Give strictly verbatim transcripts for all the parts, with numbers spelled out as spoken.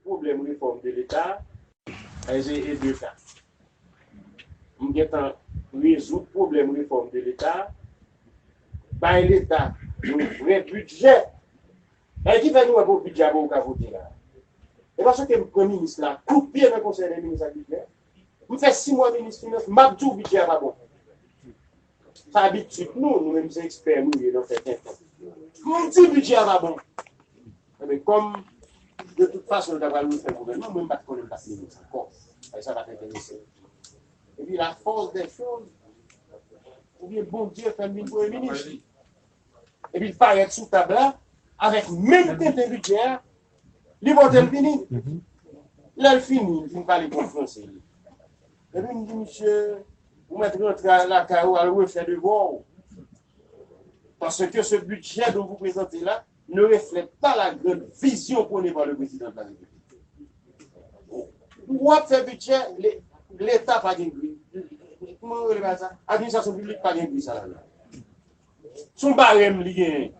Pwoblèm refòm de Leta, e de ka. M gentan rezoud pwoblèm refòm de Leta, bay Leta yon vrè bidjè. E ki fè nou wè pou bidjè a pa ka vote la. E paske m pran minis la, kout pye nan konsèy dè minis ak bidjè. M fè sis mwa minis finans, m ap di w bidjè a pa bon. Sa abitid nou, nou menm se ekspè nou ye nan fè tenten. M di bidjè a pa bon. Enben, kòm de tout fason, yo ta pral refè gouvènman, mwen m pa t konnen m t ap minis ankò. Sa pa t enterese m. Epi la force des choses, oubyen Bondye fè m vin premye minis. Epi l parèt sou tab la, avèk menm tenten bidjè a, li pote l vini. Lè l fini, li fin pale bon franse li. Epi m di, misye, ou mèt rantre lakay ou, al refè devwa w. Parce que ce budget dont vous présentez là ne reflète pas la grande vision prônée par le président de la République. W ap fè bidjè, le- Leta pa gen gri. Kòman yo rele bagay sa? Administrasyon piblik pa gen gri sa la. Se yon barèm li genyen.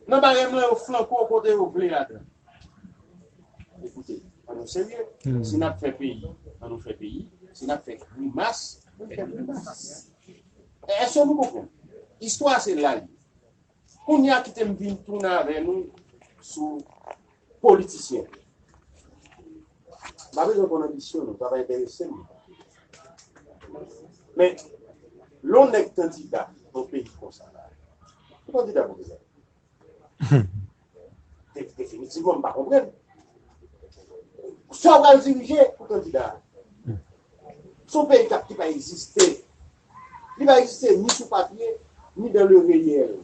Nan barèm lan, yo flanke w kote yo vle ladan. Ekoute, ann nou serye. Si n ap fè peyi, ann nou fè peyi. Si n ap fè grimas, ann fè grimas. Èske nou konprann? Istwa se la li. Kounye a kite m vin tounen avè nou sou politisyen. M pa bezwen konn anbisyon nou, sa pa enterese m. Men, lè yon nèg kandida nan peyi konsa la, ou kandida pou kisa? De- Definitivman, m pa konprann. Sa w pral dirije pou kandida a? Se yon peyi k ap ki pa egziste. Li pa egziste ni sou papye, ni dans le réel.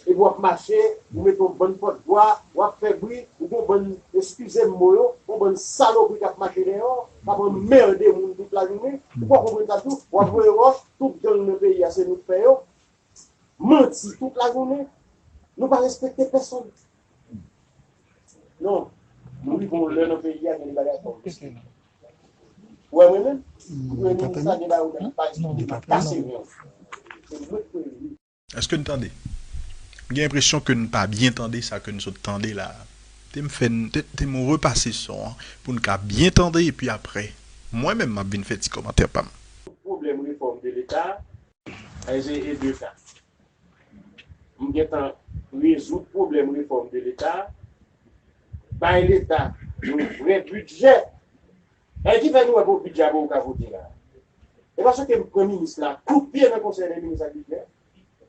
Epi w ap mache, ou mete yon bann pòtvwa, w ap fè bri, ou gon bann, eskize m mo yo, yon bann salopri k ap mache dèyè w, k ap anmède moun tout lajounen. Ou pa konprann sa tou, w ap voye wòch, tout gang nan peyi a se nou k fè yo. Manti tout lajounen. Nou pa respekte pèsonn. Non. Nou rive yon lè nan peyi a, gen de bagay fò w respekte. Ou wè mwen menm? Ou wè minis la gen bagay ou pa respekte, m ap kase ren w. Se mwen k premye. Èske n tande? M gen enpresyon ke n pa byen tande sa ke n sot tande la. Te m fè n, te, te m repase son an pou n ka byen tande epi apre, mwen menm m ap vin fè ti kòmantè pa m. Pwoblèm refòm de Leta, e de ka. M gentan rezoud pwoblèm refòm de Leta, bay Leta yon vrè bidjè. E ki fè nou wè pou bidjè a pa ka vote la. E paske m pran minis la, kout pye nan konsèy dè minis ak bidjè.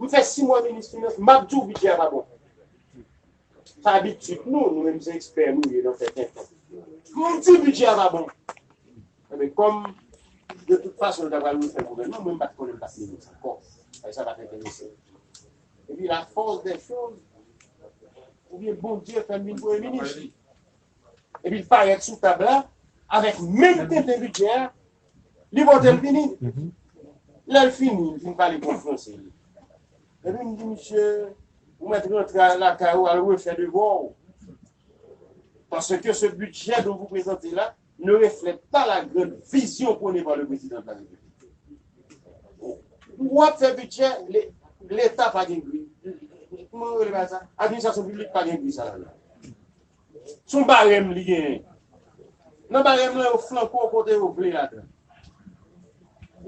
M fè sis mwa minis finans, m ap di w bidjè a pa bon. Sa abitid nou, nou menm se ekspè nou ye nan fè tenten. M di bidjè a pa bon. Enben, kòm de tout fason, yo ta pral refè gouvènman, mwen m pa t konnen m t ap minis ankò. Sa pa t enterese m. Epi la force des choses, oubyen Bondye fè m vin premye minis. Epi l parèt sou tab la, avèk menm tenten bidjè a, li pote l vini. Lè l fini, li fin pale bon franse li. Epi m di, misye, ou mèt rantre lakay ou, al refè devwa w. Parce que ce budget dont vous présentez là ne reflète pas la grande vision prônée par le président de la République. W ap fè bidjè, le- Leta pa gen gri. Kòman yo rele bagay sa? Administrasyon piblik pa gen gri sa la. Se yon barèm li genyen. Nan barèm lan, yo flanke w kote yo vle ladan.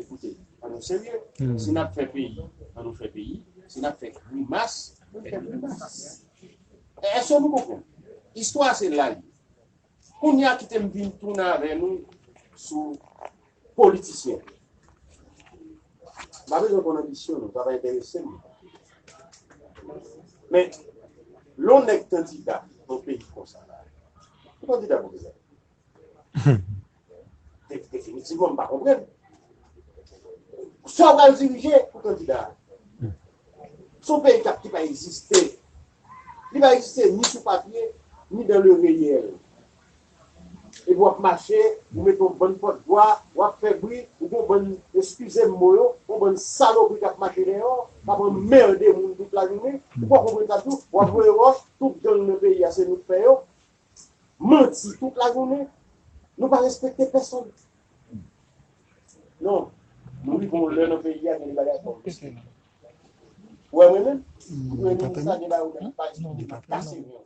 Ekoute, ann nou serye. Si n ap fè peyi, ann nou fè peyi. Si n ap fè grimas, ann fè grimas. Èske nou konprann? Istwa se la li. Kounye a kite m vin tounen avè nou sou politisyen. M pa bezwen konn anbisyon nou, sa pa enterese m. Men, lè yon nèg kandida nan peyi konsa la, ou kandida pou kisa? De- Definitivman, m pa konprann. Sa w pral dirije pou kandida a? Se yon peyi k ap ki pa egziste. Li pa egziste ni sou papye, ni dans le réel. Epi w ap mache, ou mete yon bann pòtvwa, w ap fè bri, ou gon bann, eskize m mo yo, yon bann salopri k ap mache dèyè w, k ap anmède moun tout lajounen. Ou pa konprann sa tou, w ap voye wòch, tout gang nan peyi a se nou k fè yo. Manti tout lajounen. Nou pa respekte pèsonn. Non. Nou rive yon lè nan peyi a, gen de bagay fò w respekte. Ou wè mwen menm? Ou wè minis la, gen bagay ou pa respekte, m ap kase ren w.